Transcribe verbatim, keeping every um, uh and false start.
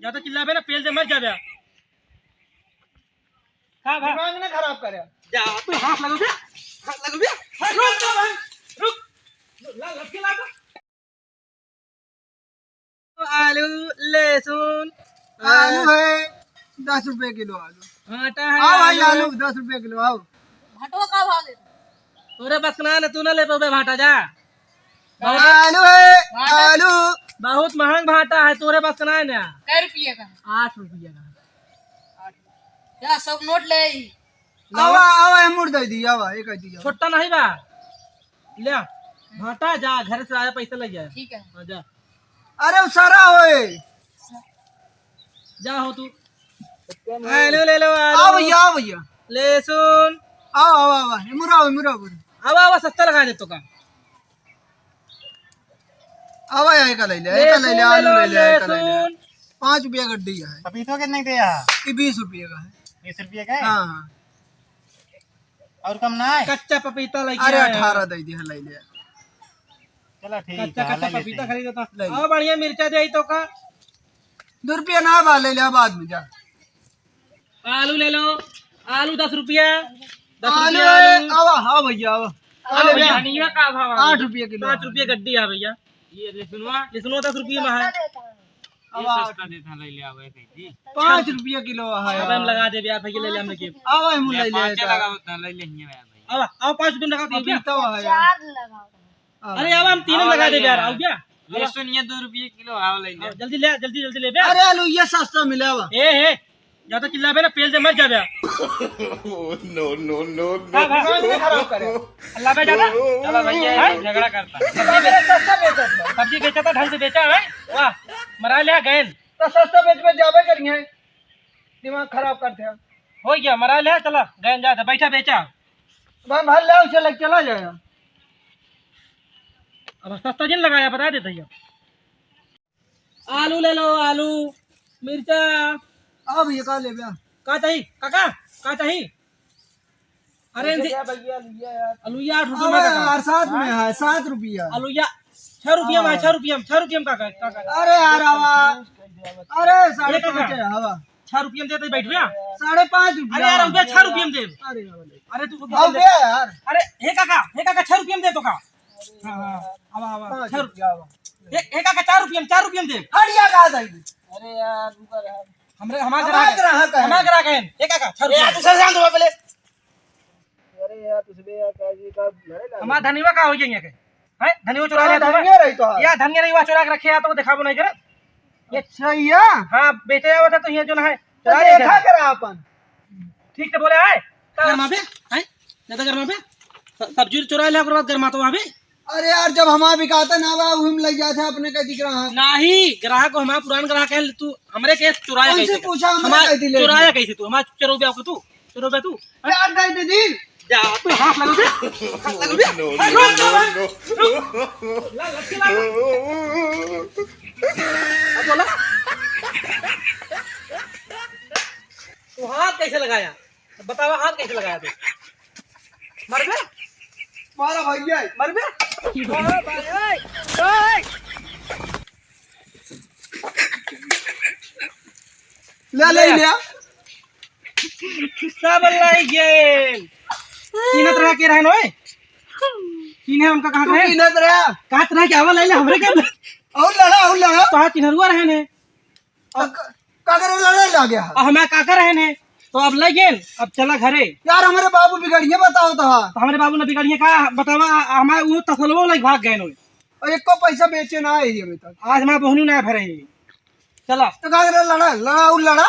ज्यादा चिल्लाबे ना, पेल से मर जाबे। का भा? दिमाग ना खराब करे। जा, तू हाथ लगो बे, हाथ लगो बे। रुक, रुक, रुक। ला, लटके ला तो। आलू, लहसुन, आलू है, दस रुपये किलो आलू। भाटा है, आओ भाई, आलू। आलू दस रुपये किलो, आओ। भाटवा का भाव देता? तोरे बस का ना, तू ना ले पाबे भाटा, जा। बहुत आलू है, भाटा? आलू। बहुत महंग भाटा है, तोरे बस का ना है ना। कै रुपये का है? आठ रुपये का है। या सब नोट ले आई। लावा, आवा, हम मुड़ दे दी, आवा, एक आई दी, आवा। छोटा नहीं बा, ले आ। भाटा जा, घर से आया पैसा ले जाए। ठीक है। हाँ, जा। अरे, वो सारा होए। जा हो तू। आलू ले लो, आलू। आओ भैया, आओ भैया। लहसुन। आओ, आओ, आओ, आओ। इमुरा, इमुरा, इमुरा। आवा, आवा, सस्ता लगा दे तो का। आवा, यहाँ का ले ले, यहाँ का ले ले, लहसुन ले आलू लो, ले ले, यहाँ का ले ले। लहसुन। पाँच रुपया गड्डी है। पपीतो कितने के दिया? ये बीस रुपये का है। बीस रुपये का है? हाँ, हाँ। और कम ना है? कच्चा पपीता लेके अरे, आया है। अठारह दे दिया, ले ले। चला, ठीक कच्चा, है, कच्चा ले लेते पपीता हैं। खरीदे तो। ले ले। और बढ़िया मिर्चा दे तो का? दो रुपया ना बा, ले ले, बाद में जा। आलू ले लो, आलू दस रुपया, दस आलू रुपया है, आलू। आवा, हाँ भैया, आवा। हाँ आलू भैया। भैया। धनिया का भाव है? आठ रुपया किलो। पाँच रुपया गड्डी है भैया। ये लहसुनवा? लहसुनवा दस रुपया में है। अब ये आठ। सस्ता देता है, ले ले, आवे कहीं जी। पाँच रुपया किलो है अब हम यार। लगा दे यार, भैया ले ले हमने के। आवा, हम ले ले ले, पाँच यार। लगा होता है, ले ले, ये यार भाई। आवा, आवा, पाँच रुपया में लगा दे भैया। पपीता है यार। चार लगाओ। हाँ। अरे, अब हम तीनों हाँ, लगा ले दे ले यार, यार। आओ क्या? लहसुन ये दो रुपये किलो, आओ, ले ले। आओ, जल्दी ले, जल्दी, जल्दी ले बे। अरे, आलू ये सस्ता मिला बा। ए, ए, ज्यादा चिल्लाबे ना, पेल से मर जाबे। No, no, no, no। का बा? दिमाग नहीं खराब करे। अल्लाह बे ज्यादा। चला भैया, हैं? झगड़ा करता। अरे, सस्ता बेचत बा। सब्जी बेचा था, ढंग से बेचा है। वाह, मरा लिया गैन। तो सस्ता बेच में जाबे करिए। दिमाग खराब करते हैं। हो गया, मरा लिया, चला, गैन जाता, बैठा बेचा। भाई, भर ले, उसे लग चला जाएगा। अब सस्ता जिन लगाया, बता देते हैं। आलू ले लो, आलू, मिर्चा। हाँ भैया, का लेबे? का चाही, काका? का चाही? अरे, कैसे इनसे क्या भैया, लिया यार? अलुइया आठ रुपया अबे में, काका। यार, सात में है, सात रुपया। अलुइया छह रुपया में, हाँ। छह रुपया में, छह रुपया में, काका, काका। अरे यार, आवा। अरे, साढ़े ये काका। पाँच है, हवा। छह रुपया में देते, बैठ गया। साढ़े पाँच रुपया। अरे यार, हम छह रुपया में देब। अरे यार। अरे, तू अब बे यार। अरे, हे काका, हे काका, छह रुपया में दे तो का? हाँ, हाँ, आवा, आवा, पाँच छह रुपया। रुपया, आवा। ए, ए काका, चार रुपया में, चार रुपया में दे। हट जा, कहा था ये? अरे यार, रुका रहा। हमरे, हमार हमार ग्राहक है। ग्राहक है। हमार ग्राहक है। ए काका, छह ए रुपया। यार, तू सर शांत हो पहले। अरे यार, तुझे यार, क्या जी का लड़े लगा। हमार धनिया का हो गया के? हैं? धनिया चुरा हाँ, लिया तो धनिया रही तो है। या धनिया रही, वहाँ चुरा के रखे हैं, तो दिखाबो नहीं करे। अच्छा, या? हाँ, बेचे आवत है तो ये जो ना है, तो चुरा ले देखा गए। करा अपन। ठीक से बोले आए। गरमा बे, हैं? ज्यादा गरमा बे। स-, सब्जी चुरा ले, ओकर बाद गरमा तो वहाँ बे। अरे यार, जब हमार बिकाता ना बा, उही में लग जाते हैं अपने का दिख रहा है। नाही, ग्राहक को हमार पुरान ग्राहक है, तू हमरे के चुराया उनसे कैसे? पूछा, हमरे हमार कैसे ले चुराया लिया? कैसे तू? हमार चुरावे आपको तू? चुरावे तू? हैं? यार, दे दे दी। जा, तू हाथ लगा दे। हाथ लगा दे। No, no, रुक, no, रुक, no। रुक। ला, लड़के ला। अब बोला। तू हाथ कैसे लगाया? बतावा, हाथ कैसे लगाया तू? मरबे? मारा भैया। मरबे? मारा भाई, ओए, ओए। ले, ले, ले। ले। सब लाई गेल। कीनत रहा के रहन ओए? कीने उनका कहाँ तू रहे? कीनत रहा? कहाँ रहा कि आवा ले ले हमरे के? और लड़ा, और लड़ा। तो हाँ, किनरुआ रहन है। तो क-, का करे लड़ाई लागे है? अब हमारे काका रहन है, तो अब ले गेल, अब चला घरे। यार, हमरे बाबू बिगड़िए बताओ तो हाँ। तो हमरे बाबू ने बिगड़िए का बतावा, हमारे वो तसलवो लग भाग गए होए। और एको पैसा बेचे ना है ये अभी तक। आज हमारे बहनू ना भरे है। चला। तो का करे लड़ा, लड़ा और लड़ा।